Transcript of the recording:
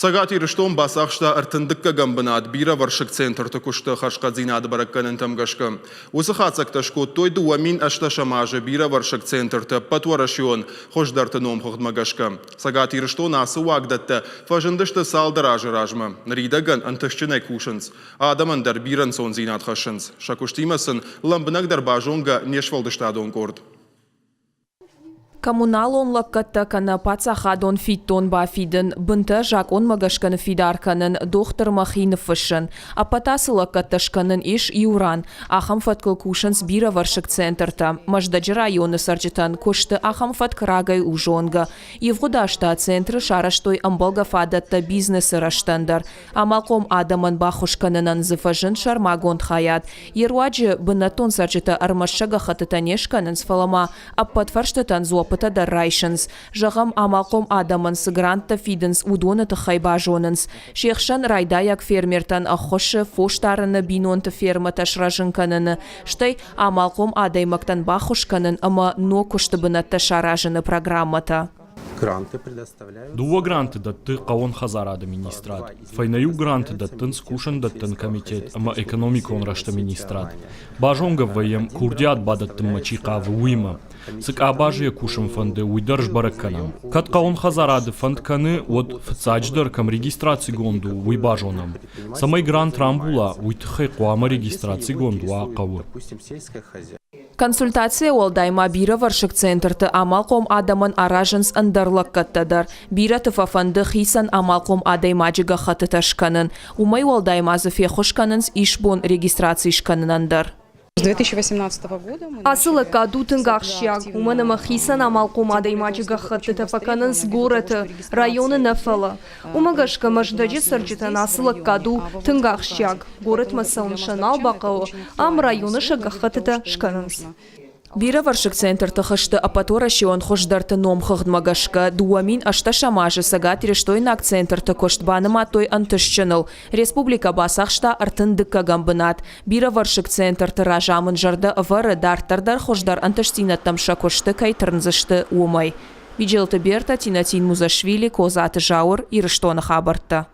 Цӕгат Ирыстон бацахста ӕртындыккӕгӕм бынат бирӕвӕрсыг центрты куысты хӕрзхъӕддзинады бӕрӕггӕнӕнтӕм гӕсгӕ. Уыцы хатдзӕгтӕ скодтой 2018 азы бирӕвӕрсыг центрты ӕппӕтуӕрӕсеон хуыздӕрты номхыгъдмӕ гӕсгӕ. Цӕгат Ирыстоны ацы уагдӕттӕ фӕзындысты цалдӕр азы размӕ. Ныридӕгӕн ӕнтыстджынӕй кусынц. Адӕмӕн дӕр бирӕ ӕнцондзинад хӕссынц. Сӕ куыстимӕ сын лӕмбынӕгдӕр базонгӕ не сфӕлдыстадон къорд. Коммуналон лӕггӕдтӕ кӕнӕ паддзахадон фиддон бафидын, бынтӕ закъонмӕ гӕсгӕ ныффидар кӕнын, дохтырмӕ хи ныффыссын. Ӕппӕт ацы лӕггӕдтӕ скӕнын ис иу ран. Ахӕм фӕткыл кусынц бирӕвӕрсыг центртӕ. Мӕздӕджы районы цӕрджытӕн куысты ахӕм фӕтк рагӕй у зонгӕ. Ивгъуыд аз та центры сарӕзтой ӕмбӕлгӕ фадӕттӕ бизнесы рӕзтӕн дӕр. Амалхъом адӕмӕн баххуыс кӕнынӕн дзы фӕзынд сӕрмагонд хайад. Йе руаджы бынӕттон цӕрджытӕ ӕрмӕст сӕ гӕххӕттытӕ не скӕнынц, фӕлӕ ма ӕппӕт фӕрстытӕн дзуӕппытӕ дӕр райсынц. Зӕгъӕм, амалхъом адӕмӕн цы гранттӕ фидынц, уыдоны тыххӕй базонынц. Се хсӕн райдайӕг фермертӕн ӕххуысы, фосдарыны, бинонты фермӕтӕ срӕзын кӕныны, стӕй амалхъом адӕймӕгтӕн баххуыс кӕнын ӕмӕ ног куысты бынӕттӕ саразыны программӕтӕ. Дыууӕ гранты дӕтты хъӕууон хӕдзарады министрад, фӕйнӕ иу гранты дӕттынц кусӕндӕттӕн комитет ӕмӕ экономикон рӕзты министрад. Базонгӕ вӕййӕм, курдиат бадӕттынмӕ чи хъавы, уыимӕ. Цы къабазы йӕ кусын фӕнды, уый дӕр сбӕрӕг кӕнӕм. Кӕд хъӕууон хӕдзарады фӕнд кӕны, уӕд фыццаджыдӕр кӕм регистрацигонд у, уый базонӕм. Цӕмӕй грант рамбула, уый тыххӕй хъуамӕ регистрацигонд уа хъӕуы. Консультацийӕ уӕлдай ма бирӕвӕрсыг центрты амалхъом адӕмӕн аразынц ӕндӕр лӕггӕдтӕ дӕр. Бирӕты фӕфӕнды хицӕн амалхъом адӕймаджы гӕххӕттытӕ скӕнын. Уымӕй уӕлдай ма дзы феххуыс кӕнынц исбон регистраци скӕнынӕн дӕр. Ацы лӕггад у тынг ахсджиаг, уымӕн ӕмӕ хицӕн амалхъом адӕймаджы гӕххӕттытӕ фӕкӕнынц горӕты, районы нӕ фӕлӕ. Уымӕ гӕсгӕ Мӕздӕджы цӕрджытӕн ацы лӕггад у тынг ахсджиаг. Горӕтмӕ цӕуын сӕ нал бахъӕуы, ам районы сӕ гӕххӕттытӕ скӕнынц. Бирӕвӕрсыг центрты хызты ӕппӕтуӕрӕсеон хуыздӕрты номхыгъдмӕ гӕсгӕ 2018 азы цӕгатирыстойнаг центрты куыст банымадтой ӕнтыстджыныл. Республикӕ бацахста ӕртын дыккӕгӕм бынат. Бирӕвӕрсыг центрты разамынд зӕрдӕ ӕвӕры, дарддӕр дӕр хуыздӕр ӕнтыстдзинӕдтӕм сӕ куысты кӕй тырндзысты, уымӕй. Биджелты Берта, Тинатин Музашвили, Козаты Зауыр, Ирыстоны хабӕрттӕ.